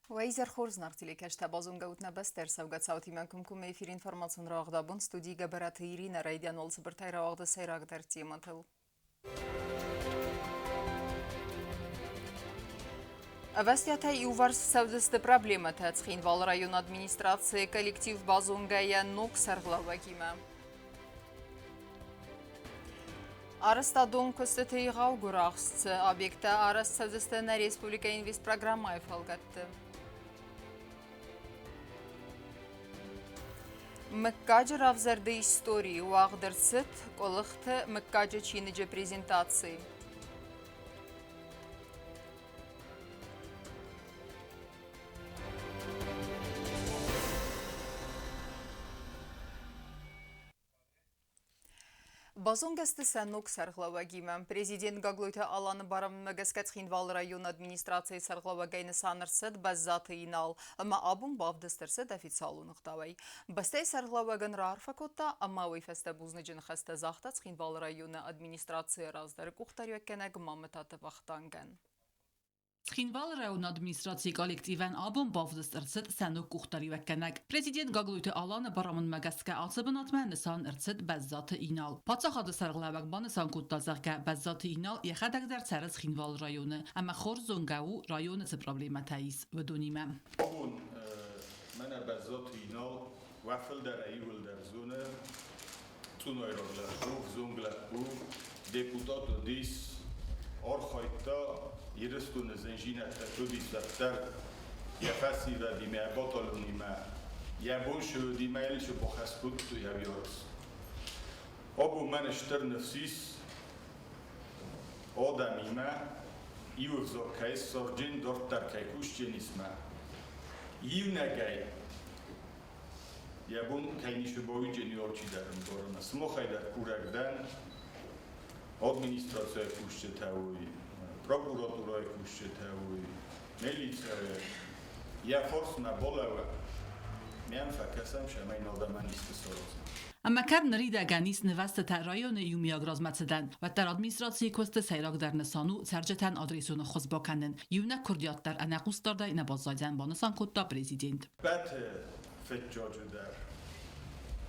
Уӕ изӕр хорз, наргъ телекӕстӕ, базонгӕ ут нӕ бӕстӕ ӕрцӕугӕ цаутимӕ комкоммӕ эфир информацион рауагъд абон студийы Гӕбӕраты Иринӕ райдиан уал цыбыртӕй рауагъды сӕйрагдӕр темӕтыл. Ӕвӕстиатӕй иуварс цӕудзысты проблемӕтӕ Цхинвалы районы администрацийы коллектив базонгӕйӕ ног сӕргълӕууӕгимӕ. Арӕзтадон куыстыты егъау гуырахст объекттӕ арӕзт цӕудзысты нӕ республикӕйы инвестпрограммӕйы фӕлгӕтты. Мыггаджы равзӕрды историйы уагъд ӕрцыд Къуылыхты мыггаджы чиныджы презентаци. Базонгӕ сты сӕ ног сӕргълӕууӕгимӕ. Президент Гаглойты Аланы барамындмӕ гӕсгӕ Цхинвалы районы администрацийы сӕргълӕууӕгӕй нысан ӕрцыд Бӕззаты Инал ӕмӕ абон бавдыст ӕрцыд официалон ӕгъдауӕй. Бӕстӕйы сӕргълӕууӕгӕн раарфӕ кодта ӕмӕ уый фӕстӕ бузныджы ныхӕстӕ загъта Цхинвалы районы администрацийы раздӕры къухдариуӕггӕнӕг Мамытаты Вахтангӕн. Цхинвалы районы администрацийы коллективӕн абон бавдыст ӕрцыд сӕ ног къухдариуӕггӕнӕг. Президент Гаглойты Аланы барамындмӕ гӕсгӕ ацы бынатмӕ нысан ӕрцыд Бӕззаты Инал. Паддзахады сӕргълӕууӕг банысан кодта, зӕгъгӕ, Бӕззаты Инал йӕхӕдӕг дӕр цӕры Цхинвалы районы ӕмӕ хорз зонгӕ у районы цы проблемӕтӕ ис, уыдонимӕ. Абон мӕнӕ Бӕззаты Инал уӕ фылдӕр иууылдӕр зоны, Цъунайраг лӕппу, взонг лӕппу, депутат уыдис, архайдта Ирыстоны зындзинӕдтӕ куыд ис, уӕддӕр йӕ фӕсивӕдимӕ, йӕ батальонимӕ, йӕ бон цы уыди, мӕ йыл цы бахӕс кодтой, ӕвйарц. Абон мӕн стыр ныфс ис, адӕмимӕ иу ӕвзаг кӕй ссарджын, дарддӕр кӕй кусджынисмӕ. Иунӕгӕй Йӕ бон кӕй ницы боиджы Нью-Йорчы дӕр ӕмбарынмӕ. Сымахӕй дӕр курӕг дӕн, администрацийы кусджытӕ уой, прокуратурӕйы кусджытӕ уой, милицӕйы, йӕ фарсмӕ балӕууӕм, мӕм фӕкӕсӕм, цӕмӕй адӕмӕн исты саразӕм. Ӕмӕ кӕд ныридӕгӕн ис нывӕзтытӕ районы иумиаг размӕцыдӕн, уӕддӕр администрацийы куысты сӕйрагдӕр нысан у цӕрджытӕн адресон ӕххуыс бакӕнын. Иунӕг куырдиат дӕр ӕнӕхъусдардӕй нӕ баззайдзӕн, банысан кодта президент. Ӕппӕты фыццаджыдӕр,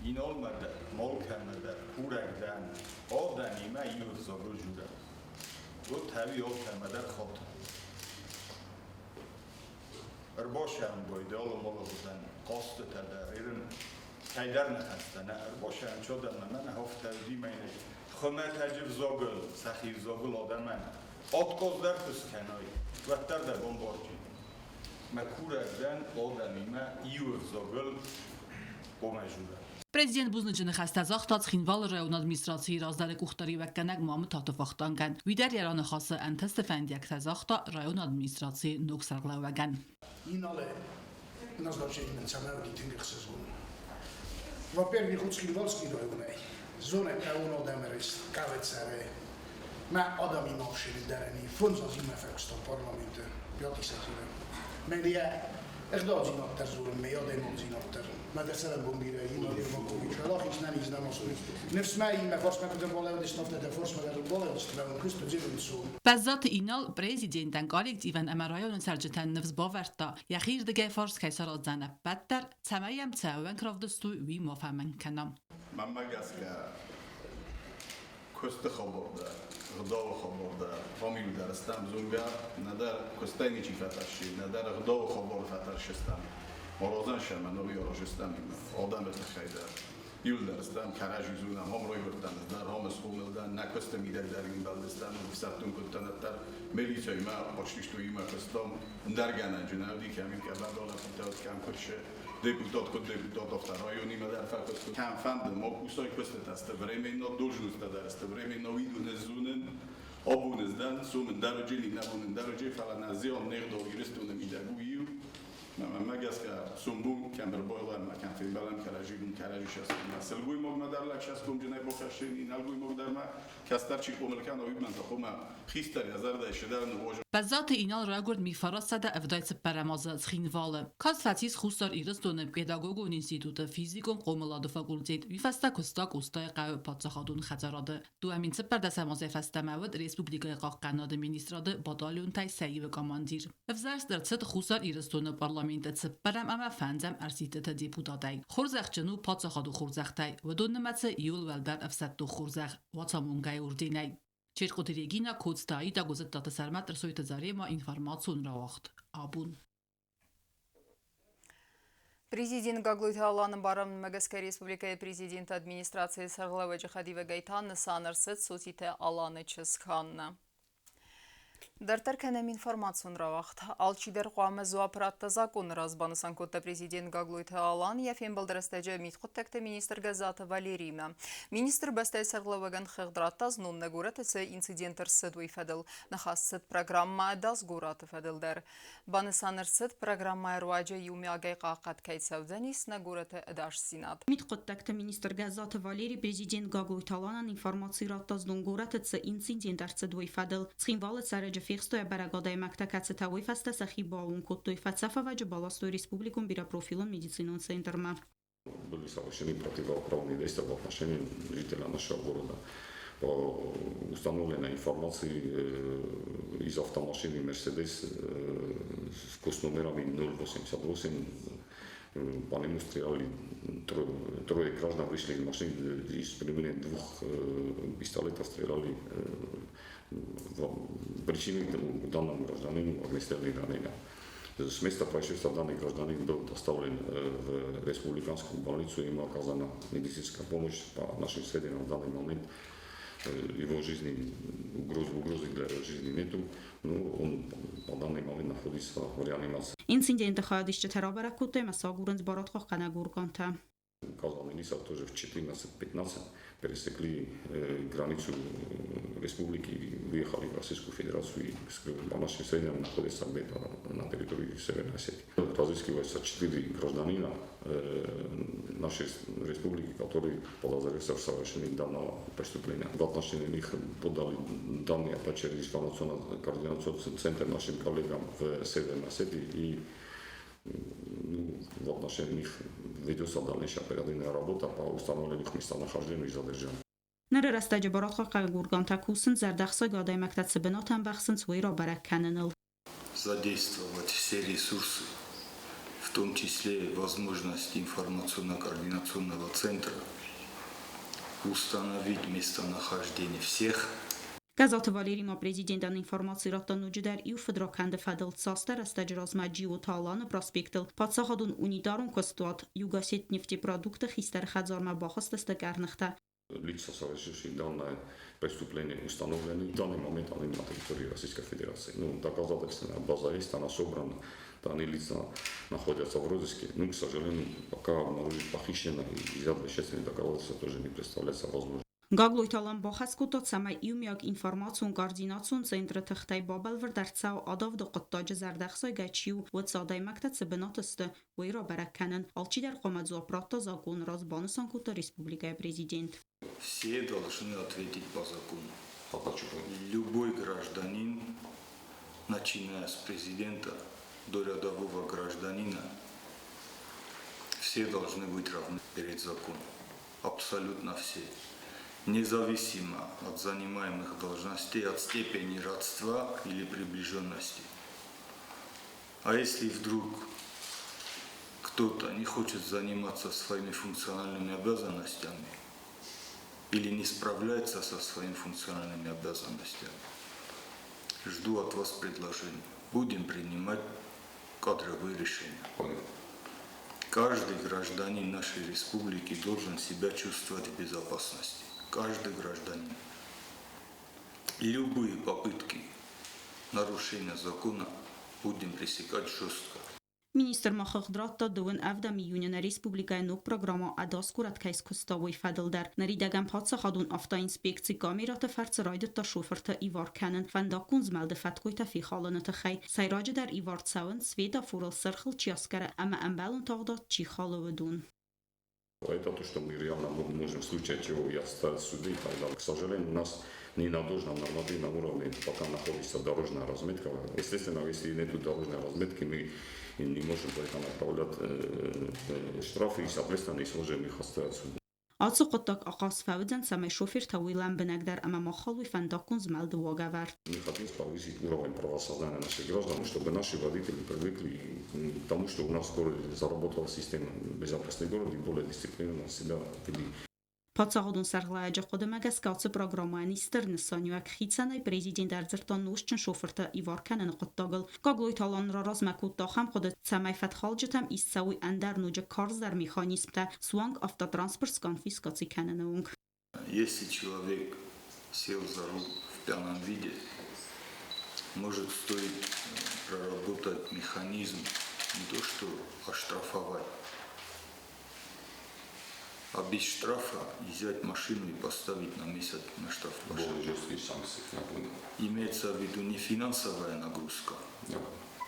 инолмӕ дӕр, молкӕмӕ дӕр курӕг дӕн, адӕмимӕ иу ӕвзагыл дзурӕм. Уыд ӕви алкӕмӕ дӕр хатын. Ӕрбасӕмбой дӕлӕ-мӕлӕ уыдзӕн хъӕстытӕ дӕр, ирын кӕйдӕр ныхӕстӕ нӕ ӕрбасӕмч адӕммӕ, мӕнӕ афтӕ уыди мӕнӕ хуымӕтӕджы взагыл, сӕхи взагыл адӕмӕн отказ дӕр куы скӕной, уӕддӕр дӕ бон барджын. Мӕ курӕг дӕн адӕмимӕ иу ӕвзагыл хъомӕ дзурӕм. Президент бузныджы ныхӕстӕ загъта Цхинвалы районы администрацийы раздӕры къухдариуӕггӕнӕг Мамытаты Вахтангӕн. Уый дӕр йӕ раныхасы ӕнтысты фӕндиӕгтӕ загъта районы администрацийы ног сӕргълӕууӕгӕн. Иналы назначение цӕмӕй уыди тынг ӕхсызгон. Во-первых, у Цхинвалский районӕй зонӕ кӕуон адӕмы кавӕ цӕры. Мӕ адӕми мавшини дӕрӕни фондз азимӕ фӕкуыстон парламенты пятисӕдзимӕ. Мӕн йӕ ӕгъдаудзинад дӕр дзурын, мӕ адӕймагдзинад дӕр. Мӕ дӕ цӕрӕнбон бирӕ, Инал Ермакович, Аллах нӕниз нӕма суй. Ныфс мӕ и, мӕ фарсмӕ куыд ӕрбалӕудысты, афтӕ дӕ фарсмӕ дӕр ӕрбалӕудысты, мӕ уын куыст уыдзӕн ӕнцон. Бӕззаты Инал президентӕн, коллективӕн ӕмӕ районы цӕрджытӕн ныфс бавӕрдта, йӕхирдыгӕй фарс кӕй сараздзӕн ӕппӕт дӕр, цӕмӕй йӕм цы ӕууӕнк равдыстой, уый ма фӕмӕнг кӕна. Мӕнмӕ гӕсгӕ, куысты хабар дӕр, ӕгъдауы хабар дӕр, ам-иу дӕр стӕм зонгӕ, нӕдӕр куыстӕй ничи фӕтӕрсы, нӕдӕр ӕгъдауы хабар фӕтӕрсыстӕм. Аразӕн сӕ мӕ ног аразыстӕм адӕмы тыххӕй дӕр. Иуылдӕр стӕм, кӕрӕдзи зонӕм, ам райгуырдтӕн ӕз дӕр, ам схъомыл дӕн, нӕ куысты мидӕг дӕр ӕмбӕлдыстӕм, ӕфсӕддон куыдтӕн ӕддӕр, милицӕимӕ, почтистоимӕ куыстам, ӕндӕр гӕнӕнджы нӕ уыди, кӕм-иу кӕбӕдон лӕппутӕ уыд, кӕм куыд депутат куыд депутат, афтӕ районимӕ дӕр фӕкуыстон. Кӕмфӕнды ма кусай куыстытӕ сты, временно должносттӕ дӕр сты, временно уыдоны зонын, абон ӕз дӕн, сом ӕндӕрджы, иннӕбон ӕндӕрджы, фӕлӕ нӕ зиан не гъдау Ирыстоны мидӕг у иу. Мӕнмӕ гӕсгӕ, сомбон кӕм ӕрбайлӕм ӕмӕ кӕм фембӕлӕм кӕрӕдзийыл, кӕрӕдзи сӕсгоммӕ. Сылгоймагмӕ дӕр лӕг сӕсгомджынӕй бахӕссӕни, нӕлгоймаг дӕр ма кӕстӕр чи хъомыл кӕна, уый мӕн та хъуамӕ хистӕр йӕ зӕрдӕйы сыдӕр ныууаза. Бӕззаты Инал райгуырд 1974 азы Цхинвалы. Каст фӕцис Хуссар Ирыстоны педагогон институты физикон хъомылады факультет, уый фӕстӕ куыста Къостайыхъӕуы паддзахадон хӕдзарады. 2014 азӕй фӕстӕмӕ уыд республикӕйы хъахъхъӕнынады министрады батальонтӕй сӕ иуы командир. Ӕвзӕрст ӕрцыд Хуссар Ирыстоны парламенты цыппӕрӕм ӕмӕ фӕндзӕм ӕрсидтыты депутатӕй. Хорзӕхджын у паддзахадон хорзӕхтӕй, уыдон нымӕцы иууыл уӕлдӕр ӕфсӕддон хорзӕх Уацамонгӕйы орденӕй. Черкъоты Регина, Коцты Аида, Гуызыдтаты Сӕрмӕт, Ӕрсойты Зарема, информацион рауагъд. Абон. Президент Гаглойты Аланы барамындмӕ гӕсгӕ республикӕйы президенты администрацийы сӕргълӕууӕджы хӕдивӕгӕй та нысан ӕрцыд Сотиты Аланы чызг Ханна. Дарддӕр кӕнӕм информацион рауагъд. Алчидӕр хъуамӕ дзуапп радта законы раз, банысан кодта президент Гаглойты Алан йӕ фембӕлды рӕстӕджы мидхъуыддӕгты министр Гӕззаты Валериимӕ. Министр бӕстӕйы сӕргълӕууӕгӕн хыгъд радта, знон нӕ горӕты цы инцидент ӕрцыд, уый фӕдыл. Ныхас цыд программӕ «Ӕдас горӕт-ы» фӕдыл дӕр. Банысан ӕрцыд, программӕйы руаджы иумиагӕй хъахъхъӕд кӕй цӕудзӕнис нӕ горӕты ӕдасдзинад. Мидхъуыддӕгты министр Гӕззаты Валери президент Гаглойты Аланӕн информаци радта знон горӕты цы инцидент ӕрцыд, уый фӕдыл. Цхинвалы цӕрӕджы фехстой ӕбӕрӕг адӕймӕгтӕ, кӕцытӕ уый фӕстӕ сӕхи баууон кодтой, фӕцӕфӕвӕджы баластой республикон бирӕпрофилон медицинон центрмӕ. Были совершены противоправные действия в отношении жителя нашего города. По установленной информации из автомашины «Мерседес» с госномерами 088 по нему стреляли трое граждан, вышли из машины и с применением двух пистолетов стреляли, причинили данному гражданину огнестрельные ранения. С места происшествия данный гражданин был доставлен в республиканскую больницу, ему оказана медицинская помощь. По нашим сведениям, в данный момент его жизни, угрозы для жизни нету, но он по данный момент находится в реанимации. Инциденты хайадисджытӕ рабӕрӕг кодтой ӕмӕ сӕ агурынц барадхъахъхъӕнӕг органтӕ. Указанные лица тоже в 14:15 пересекли границу республики, выехали в Российскую Федерацию и, по нашим сведениям, находятся где-то на территории Северной Осетии. Разыскиваются 4 гражданина нашей республики, которые подозреваются в совершении данного преступления. В отношении них подали данные опять через информационно-координационный центр нашим коллегам в Северной Осетии и, ну, в отношении них ведется дальнейшая оперативная работа по установлению их местонахождения и задержанию. Ныры рӕстӕджы барадхъахъхъӕнӕг органтӕ кусынц зӕрдӕхсайгӕ адӕймӕгтӕ цы бынат ӕмбӕхсынц, уый рабӕрӕг кӕныныл. Задействовать все ресурсы, в том числе возможности информационно-координационного центра, установить местонахождение всех. Гӕззаты Валери ма президентӕн информаци радта ноджыдӕр иу фыдракӕнды фӕдыл цасдӕр рӕстӕджы размӕ Джиоты Аланы проспектыл паддзахадон унитарон куыстуат Югосетнефтепродукт-ы хистӕр хӕдзармӕ бахызтысты къӕрныхтӕ. Лица, совершившие данное преступление, установлены. В данный момент они на территории Российской Федерации. Ну, доказательственная база есть, она собрана. Данные лица находятся в розыске. Ну, к сожалению, пока обнаружить похищенное и изъять вещественные доказательства тоже не представляется возможным. Гаглойты Алан бахӕс кодта, цӕмӕй иумиаг информацион-координацион центры тыхтӕй бабӕлвырд ӕрцӕуа адавды хъуыддаджы зӕрдӕхсайгӕ чи у, уыцы адӕймӕгтӕ цы бынаты сты, уый рабӕрӕг кӕнын. Алчидӕр хъуамӕ дзуапп радта законы раз, банысан кодта республикӕйы президент. Все должны ответить по закону. Любой гражданин, начиная с президента до рядового гражданина, все должны быть равны перед законом. Абсолютно все. Независимо от занимаемых должностей, от степени родства или приближенности. А если вдруг кто-то не хочет заниматься своими функциональными обязанностями или не справляется со своими функциональными обязанностями, жду от вас предложений. Будем принимать кадровые решения. Понял. Каждый гражданин нашей республики должен себя чувствовать в безопасности. Каждый гражданин. Любые попытки нарушения закона будем пресекать жестко. Министр ма хыгъд радта дыууын ӕвдӕм июны нӕ республикӕйы ног программӕ Ӕдас горӕт кӕй скуыста, уый фӕдыл дӕр. Ныридӕгӕн паддзахадон автоинспекци камерӕты фӕрцы райдыдта шофырты ивар кӕнын фӕндаггон змӕлды фӕткойтӕ фехалыны тыххӕй. Сӕйраджыдӕр ивар цӕуынц, светофорыл сырхыл чи аскъӕры ӕмӕ ӕмбӕлон тагъдад чи халы, уыдон. Это то, что мы реально можем в случае чего и отставить суды и так далее. К сожалению, у нас не на должном нормативном уровне пока находится дорожная разметка. Естественно, если нет дорожной разметки, мы не можем за это направлять штрафы и, соответственно, не сможем их отставить в суды. Ацы хъуыддаг ахъаз фӕуыдзӕн, цӕмӕй шофыртӕ уый лӕмбынӕгдӕр ӕмӕ ма халой фӕндаггон змӕлды уагӕвӕрд. Мы хотим повысить уровень правосознания наших граждан, чтобы наши водители привыкли к тому, что у нас в городе заработала система «Безопасный город» и более дисциплинированно себя вели. Паддзахадон сӕргълӕууӕджы хъуыдымӕ гӕсгӕ ацы программӕйӕн ис стыр нысаниуӕг. Хицӕнӕй президент ӕрдзырдта нозтджын шофырты ивар кӕныны хъуыддагыл. Гаглойты Алан раразмӕ кодта ахӕм хъуыды, цӕмӕй фӕткхалджытӕм ист цӕуой ӕндӕр ноджы карздӕр механизмтӕ, суанг автотранспорт сконфискаци кӕныны онг. Если человек сел за руль в пьяном виде, может стоит проработать механизм не то что оштрафовать, а без штрафа изъять машину и поставить на месяц на штрафплощадку. Более жесткие санкции, я понял. Имеется в виду не финансовая нагрузка, Я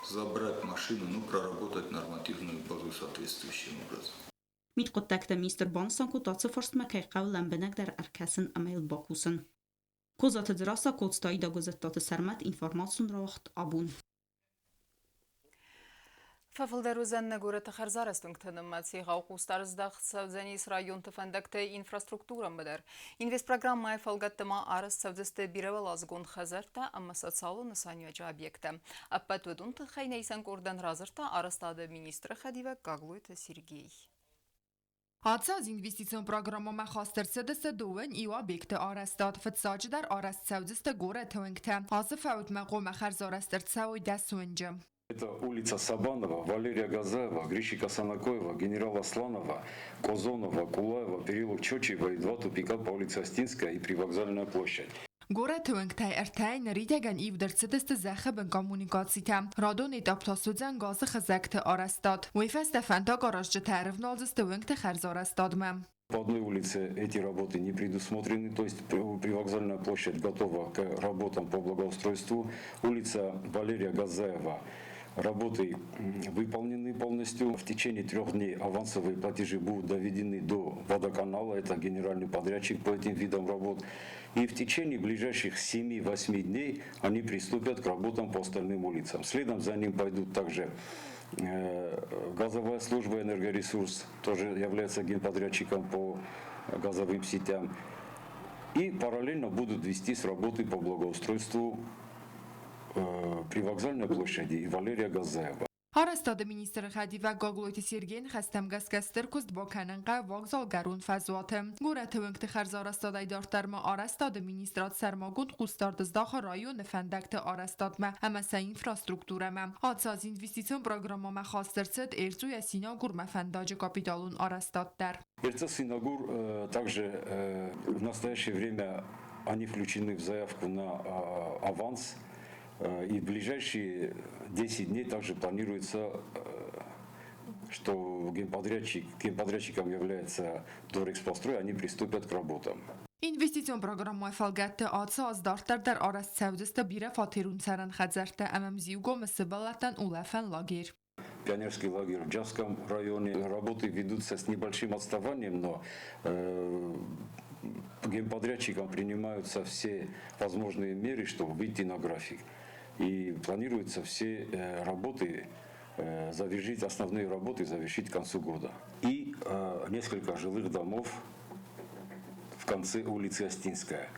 забрать машину, но проработать нормативную базу соответствующим образом. Мидхъуыддӕгты министр банысан кодта, ацы фарстмӕ кӕй хъӕуы лӕмбынӕгдӕр ӕркӕсын ӕмӕ йыл бакусын. Козаты Дзерассӕ, Коцты Аида, Гуызыттаты Сӕрмӕт, информацион рауагъд Абон. Фӕфылдӕр уыдзӕн нӕ горӕты хӕрзарӕзт уынгты нымӕц. Егъау хъусдард здӕхт цӕудзӕнис районты фӕндӕгты инфраструктурӕмӕ дӕр. Инвестпрограммӕйы фӕлгӕтты ма арӕзт цӕудзысты бирӕуӕладзыгон хӕдзӕрттӕ ӕмӕ социалон нысаниуӕджы объекттӕ. Ӕппӕт уыдон тыххӕй нӕ исӕн къордӕн радзырдта арӕзтады министры хӕдивӕг Гаглойты Сергей. Ацы аз инвестицион программӕмӕ хаст ӕрцыдысты дыууын иу объекты арӕзтад. Фыццаджыдӕр арӕзт цӕудзысты горӕты уынгтӕ. Азы фӕудмӕ хъуамӕ хӕрзарӕзт ӕрцӕуой 10 уынджы. Это улица Сабанова, Валерия Газаева, Гришика Санакоева, генерала Сланова, Козонова, Кулаева, переулок Чочиева и два тупика по улице Остинская и Привокзальная площадь. Горӕты уынгтӕй ӕртӕйы ныридӕгӕн ивд ӕрцыдысты зӕххы бын коммуникацитӕ. Радон этап та суыдзӕн газы хызӕгты арӕзтад. Уый фӕстӕ фӕндагаразджытӕ ӕрывналдзысты уынгты хӕрзарӕзтадмӕ. По одной улице эти работы не предусмотрены, то есть Привокзальная площадь готова к работам по благоустройству. Улица Валерия Газаева. Работы выполнены полностью. В течение 3 дней авансовые платежи будут доведены до водоканала, это генеральный подрядчик по этим видам работ. И в течение ближайших 7-8 дней они приступят к работам по остальным улицам. Следом за ним пойдут также газовая служба «Энергоресурс», тоже является генподрядчиком по газовым сетям. И параллельно будут вестись работы по благоустройству Привокзальной площади и Валерия Газаева. Арӕзтады министры хӕдивӕг Гаглойты Сергейы ныхӕстӕм гӕсгӕ стыр куыст бакӕнын хъӕуы вокзалгӕрон фӕзуаты. Горӕты уынгты хӕрзарӕзтадӕй дарддӕр ма арӕзтады министрад сӕрмагонд хъусдард здахы районы фӕндӕгты арӕзтадмӕ ӕмӕ сӕ инфраструктурӕмӕ. Ацы аз инвестицион программӕмӕ хаст ӕрцыд Эрцъойӕ Синагурмӕ фӕндаджы капиталон арӕзтад дӕр. Эрцъо-Синагур также в настоящее время они включены в заявку на аванс. И в ближайшие 10 дней также планируется, что генподрядчиком является Дорэкспострой, они приступят к работам. Инвестицион программӕйы фӕлгӕтты ацы аз дарддӕр дӕр арӕзт цӕудзысты бирӕфатерон цӕрӕн хӕдзӕрттӕ ӕмӕ Мзиугомы сывӕллӕттӕн улӕфӕн лагерь. Пионерский лагерь в Джавском районе. Работы ведутся с небольшим отставанием, но генподрядчикам принимаются все возможные меры, чтобы выйти на график. И планируется все работы завершить, основные работы завершить к концу года. И несколько жилых домов в конце улицы Остинская.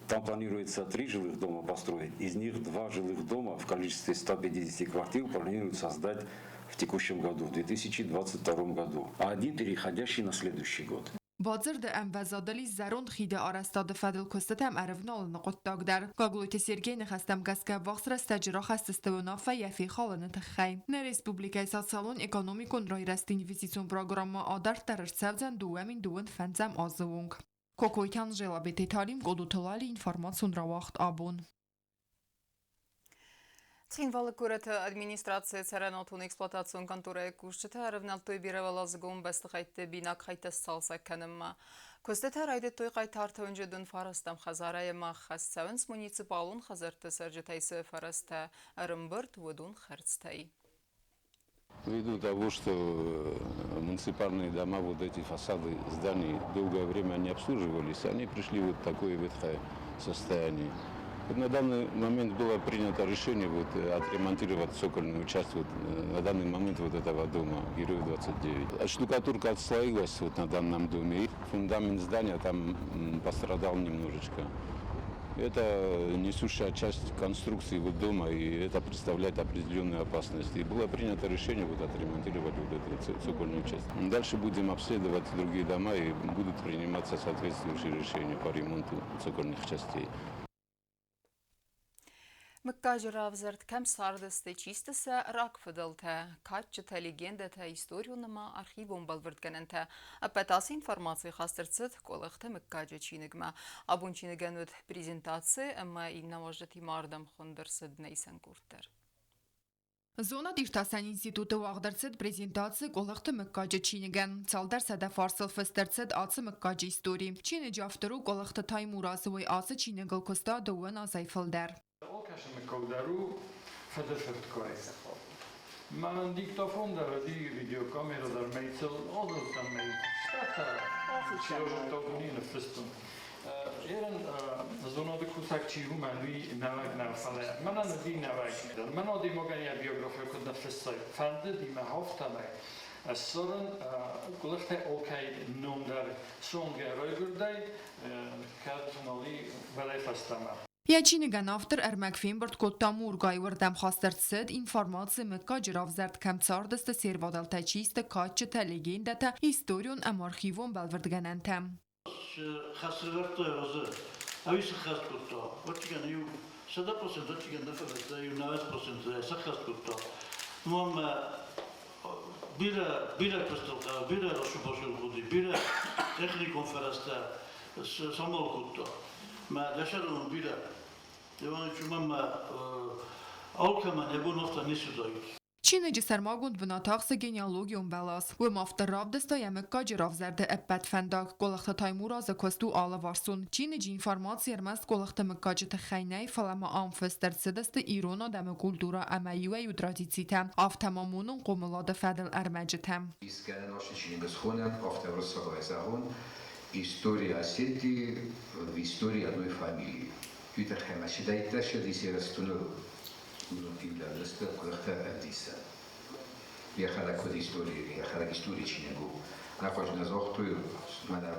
Там планируется 3 жилых дома построить, из них 2 жилых дома в количестве 150 квартир планируется создать в текущем году, в 2022 году, а один переходящий на следующий год. Бадзырды ӕмвӕзадыл ис зӕронд хиды арӕзтады фӕдыл куыстытӕм ӕрывналыны хъуыддаг дӕр. Гаглойты Сергейы ныхӕстӕм гӕсгӕ ӕввахс рӕстӕджы рахӕсдзысты уынаффӕ йӕ фехалыны тыххӕй. Нӕ республикӕйы социалон-экономикон райрӕзты инвестицион программӕ адарддӕр ӕрцӕудзӕн 2025 азы онг. Кокойты Анжела, Бететы Къодоты Лали, информацион рауагъд Абон. Цхинвалы горӕты администрацийы цӕрӕнуатон эксплуатацион конторӕйы кусджытӕ ӕрӕвнӕлдтой бирӕуӕладзыгон бӕстыхӕйтты бинаг хӕйттӕ сцалцӕг кӕнынмӕ. Куыстытӕ райдыдтой Хъайтарты уынджы 9-ӕм хӕдзарӕй ӕмӕ ӕххӕст цӕуынц муниципалон хӕдзӕртты цӕрджытӕй цы фӕрӕзтӕ ӕрӕмбырд, уыдон хӕрдзтӕй. Ввиду того, что муниципальные дома, вот эти фасады зданий долгое время не обслуживались, они пришли вот в такое ветхое состояние. Вот на данный момент было принято решение вот отремонтировать цокольную часть вот, на данный момент вот этого дома, Героев 29. А штукатурка отслоилась вот на данном доме, и фундамент здания там пострадал немножечко. Это несущая часть конструкции вот дома, и это представляет определенную опасность. И было принято решение вот отремонтировать вот эту цокольную часть. Дальше будем обследовать другие дома, и будут приниматься соответствующие решения по ремонту цокольных частей. Мыггаджы равзӕрд кӕм цардысты, чи сты сӕ рагфыдӕлтӕ, кадджытӕ, легендӕтӕ, историон ӕмӕ архивон бӕлвырдгӕнӕнтӕ. Ӕппӕт ацы информаци хаст ӕрцыд Къуылыхты мыггаджы чиныгмӕ. Абон чиныгӕн уыд презентаци ӕмӕ иннӕ уазджытимӕ ардӕм хуынд ӕрцыд нӕ исӕн къорд дӕр. Зонад-иртасӕн институты уагъд ӕрцыд презентаци Къуылыхты мыггаджы чиныгӕн. Цалдӕр сӕдӕ фарсыл фыст ӕрцыд ацы мыггаджы истори. Чиныджы автор у Къуылыхты Таймураз, уый ацы чиныгыл куыста дыууын азӕй фылдӕр. Алкӕцы мыггаг дӕр у фыдыфыртгай. Мӕнӕн диктофон дӕр уыди, видеокамерӕ дӕр мӕ ицыл азылдтӕн мӕ стӕфтӕ Сережа ныффыстон. Ерын зонады кусӕг чи у, мӕн уый нӕуӕг нӕу, фӕлӕ мӕнӕн уыди нӕуӕг. Мӕн адӕймагӕн йӕ биографийӕ куыд ныффыссай, фӕндыди мӕ афтӕмӕй ссарын къуылыхтӕй алкӕй ном дӕр сонгӕ райгуырдӕй, кӕд нали вӕлӕй фӕстӕмӕ. Йӕ чиныгӕн автор ӕрмӕг фембырд кодта мургай, уырдӕм хаст ӕрцыд информаци мыггаджы равзӕрд кӕм цардысты, се рвадӕлтӕ чи сты, кадджытӕ, легендӕтӕ, историон ӕмӕ архивон бӕлвырдгӕнӕнтӕ. Хӕсӕвӕрдтой ӕзы, ӕви сӕххӕст кодта. Ӕвӕццӕгӕн иу 100%, ӕвӕццӕгӕн нӕ фӕлӕ иу 90% сӕххӕст кодта. Уымӕн ӕмӕ бирӕ, бирӕ куыстыл хъӕуы, бирӕ рацу-бацу хъуыди, бирӕ техникон фӕрӕзтӕ самал кодта. Мӕ дӕсӕрон бирӕ. Иванович, уымӕн мӕ алкӕмӕн йӕ бон афтӕ ницы уыдаид. Чиныджы сӕрмагонд бынат ахсы генеалогион бӕлас. Уым автор равдыста йӕ мыггаджы равзӕрды ӕппӕт фӕндаг. Къуылыхты Таймуразы куыст у алыварсон. Чиныджы информаци ӕрмӕст Къуылыхты мыггаджы тыххӕй нӕй, фӕлӕ ма ам фыст ӕрцыдысты ирон адӕмы культурӕ ӕмӕ иуӕй-иу традицитӕ, афтӕ ма монон хъомылады фӕдыл ӕрмӕджытӕ. Искӕнӕн ацы чиныг схонӕн, афтӕ уырыссагӕй зӕгъон, История Осетии в истории одной фамилии. Уый тыххӕй ма цыдӕриддӕр исерӕстуны финляндисты къуылыхтӕ ӕвдисӕн. Йӕхӕдӕг куыд истори, йӕхӕдӕг истори чиныг у. Ахъуызы нӕ загътой, мӕнӕ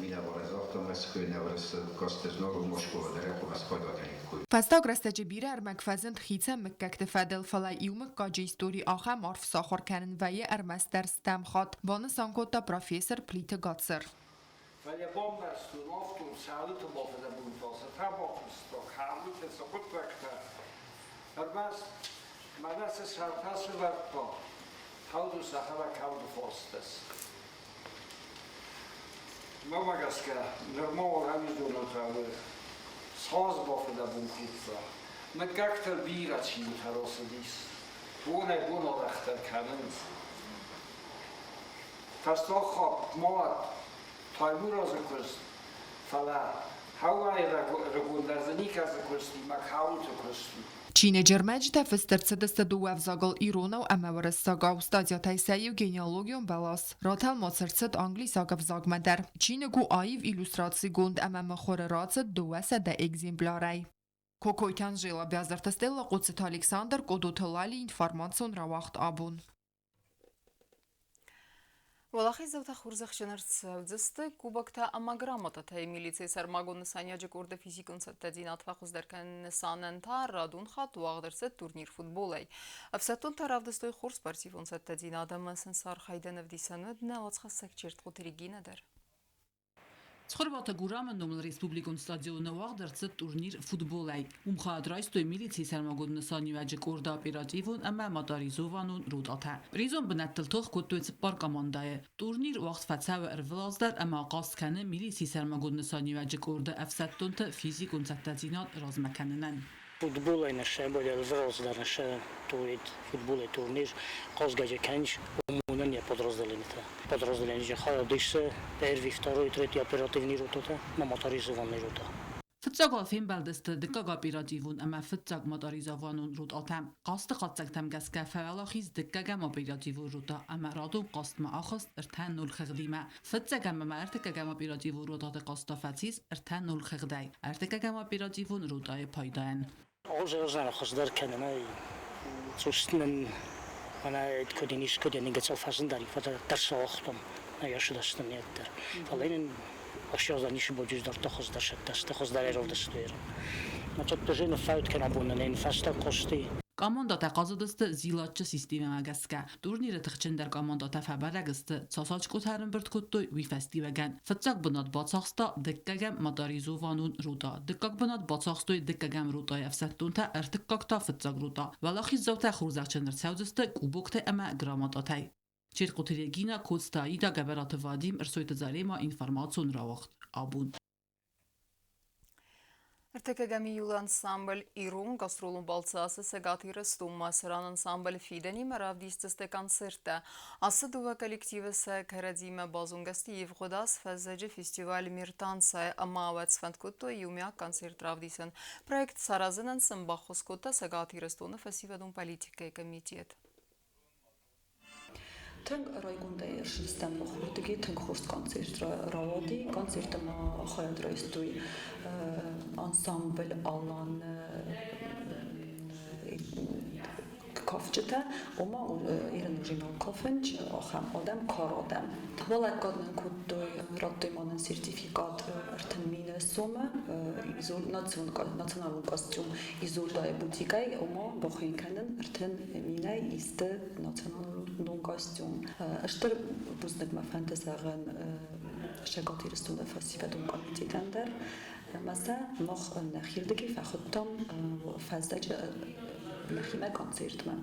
минӕвары загъта Мӕскуыйы нӕврысы Костезнору Москва дӕр хъуамӕ спайда кӕниккой. Фӕстаг рӕстӕджы бирӕ ӕрмӕг фӕзынд хицӕн мыггӕгты фӕдыл, фӕлӕ иу мыггаджы истори ахӕм арф сахуыр кӕнын вӕййы ӕрмӕстдӕр стӕм хатт, банысан кодта профессор Плиты Гацыр. Фӕлӕ бамбӕрстон, афтон цалыты бафыдӕбонтӕ, цытӕ бакуыста, кӕмыты цы хъуыддӕгтӕ. Ӕрмӕст мӕнӕ цы сӕртӕ сывӕрдта, кауды сӕхӕмӕ кауды фастыс. Мӕнмӕ гӕсгӕ, нырма уал ӕвидоны хъӕуы цас бафыдӕбон кодта. Мыггӕгтыл бирӕ чингуытӕ рацыдис. Бонӕй-бон арӕхдӕр кӕнынц. Фӕстаг хатт ма Таймуразы куыст, фӕлӕ хъӕуӕй рагондӕр дзы никӕцы куыст и, мӕ кауты куыст у. Чиныджы ӕрмӕджытӕ фыст ӕрцыдысты дыууӕ ӕвзагыл иронау ӕмӕ уырыссагау. Статьятӕй сӕ иу генеалогион бӕлас. Ратӕлмац ӕрцыд англисаг ӕвзагмӕ дӕр. Чиныг у аив иллюстрацигонд ӕмӕ мыхуыры рацыд 200 экземплярӕй. Кокойты Анжела, Бязырты Стелла, Хъоцыты Александр, Къодоты Лали, информацион рауагъд абон. Уӕлахиздзаутӕ хорзӕхджын ӕрцӕудзысты кубоктӕ ӕмӕ грамотатӕй. Милицийы сӕрмагонд нысаниуӕджы къорды физикон цӕттӕдзинад фӕхуыздӕр кӕныны нысанӕн та радон хатт уагъд ӕрцыд турнир футболӕй. Ӕфсӕддонтӕ равдыстой хорз спортивон цӕттӕдзинад ӕмӕ сын сӕ архайдӕн ӕвдисӕн уыд нӕ уацхӕссӕг Чертхъоты Регинӕ дӕр. Цхуырбаты Гурамы номыл республикон стадионы уагъд ӕрцыд турнир футболӕй. Уым хайад райстой милицийы сӕрмагонд нысаниуӕджы къорды оперативон ӕмӕ моторизованон ротатӕ. Призон бынӕттыл тох кодтой цыппар командӕйы. Турнир уагъд фӕцӕуы ӕрвылаз дӕр ӕмӕ ахъаз кӕны милицийы сӕрмагонд нысаниуӕджы къорды ӕфсӕддонты физикон цӕттӕдзинад размӕ кӕнынӕн. Футболӕй ныссӕбӕл ӕрвылаз дӕр футболӕй турнир хъазгӕ кӕнис, уымӕн йӕ подразделениетӕ. Подразделение хайад исы первый, второй, третий оперативный ротатӕ, ма моторизованный рота. Фыццаг уал фембӕлдысты дыккаг оперативон ӕмӕ фыццаг моторизованон ротатӕ. Хъазты хатдзӕгтӕм гӕсгӕ фӕуӕлахиз дыккӕгӕм оперативон рота ӕмӕ радон хъазтмӕ ахызт 3-0 хыгъдимӕ. Фыццӕгӕм ӕмӕ ӕртыккӕгӕм оперативон ротаты хъазт та фӕцис 3-0 хыгъдӕй ӕртыккӕгӕм оперативон ротайы пайдайӕн. Ӕз хуыздӕр кӕнын цъус нын мӕнӕ куыд ис, куыд ин гыццыл фӕзындар, фӕлӕ тӕрсӕгътон ӕсдӕстын дӕр. Фӕлӕ нын ӕхсӕздан ис боджы дӕр хуыздӕр сӕттӕсты, хуыздӕр ӕрӕвдысты. Мачат же ныффӕуд кӕн абон нын фӕстаг хъусты. Командатӕ хъазыдысты зилаччы системӕмӕ гӕсгӕ. Турниры тыхджындӕр командатӕ фӕбӕрӕг сты, цас очкотӕ ӕрӕмбырд кодтой, уый фӕстиуӕгӕн. Фыццаг бынат бацахста дыккӕгӕм моторизованон рота. Дыккаг бынат бацахстой дыккӕгӕм ротайы ӕфсӕддонтӕ, ӕртыккаг та фыццаг рота. Уӕлахиздзаутӕ хорзӕхджын ӕрцӕудзысты кубоктӕ ӕмӕ грамотатӕй. Черкъуты Регина, Коцты Аида, Гӕбӕраты Вадим, Ӕрсойты Зарема, информацион рауагъд. Абон. Ӕртыккӕгӕм июлы ансамбль «Ирон» гастролон балцы ацы Цӕгат Ирыстонмӕ, цыран ансамбль «Фидӕн»-имӕ равдисдзысты концерттӕ. Ацы дыууӕ коллективы сӕ кӕрӕдзимӕ базонгӕ сты ивгъуыд аз фӕззӕджы фестиваль «Мир танца»-йы ӕмӕ уӕд сфӕнд кодтой иумиаг концерт равдисын. Проект саразынӕн сын баххуыс кодта Цӕгат Ирыстоны фӕсивӕдон политикӕйы комитет. Тынг райгондӕй ӕрсидтӕн махуырдыги, тынг хорз концерт рауади. Концерты ма хайад райстой ансамбль «Алан» кафджытӕ, ома ирон кафынч, ахӕм адӕм, кар адӕм. Балӕггад нын кодтой, радтой ма нын сертификат 30 000 сомы националон костюм Изольдайы бутикӕй, ома бахуыйын кӕнын 30 000-ӕй исты националон костюм. Стыр бузныг мӕ фӕнды зӕгъын Цӕгат Ирыстоны фӕсивӕдон комитетӕн дӕр. Ӕмӕ сӕ мах нӕхирдыгӕй фӕхуыдтам фӕззӕджы нӕхимӕ концертмӕ.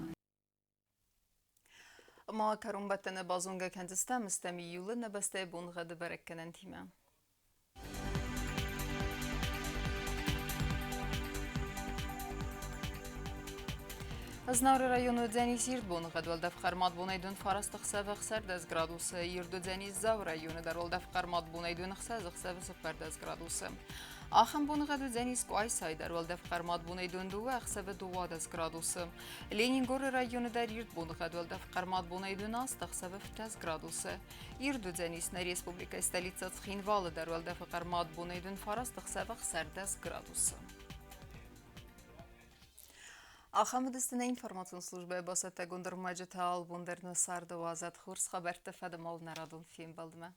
Ма кӕронбӕттӕны базонгӕ кӕндзыстӕм стӕм июлы нӕ бӕстӕйы боныгъӕды бӕрӕггӕнӕнтимӕ. Знауыры районы уыдзӕнис ирд боныгъӕд, уӕлдӕф хъӕрмад бонӕй дон 9 ӕхсӕвы 16 градусы, ирд уыдзӕнис Дзауы районы дӕр, уӕлдӕф хъӕрмад бонӕй дон 6 ӕхсӕвы 14 градусы. Ахӕм боныгъӕд уыдзӕнис Къуайсайы дӕр, уӕлдӕф хъӕрмад бонӕй дон 2 ӕхсӕвы 12 градусы. Ленингоры районы дӕр ирд боныгъӕд, уӕлдӕф хъӕрмад бонӕй дон 8 ӕхсӕвы 15 градусы. Ирд уыдзӕнис нӕ республикӕйы столицӕ Цхинвалы дӕр, уӕлдӕфы хъӕрмад бонӕй дон 9 ӕхсӕвы 16 градусы. Ахӕм уыдысты нӕ информацион службӕйы бацӕттӕгонд ӕрмӕджытӕ. Албон дӕр нӕ царды уадзӕд хорз хабӕртты фӕдыл нӕ радон фембӕлдмӕ.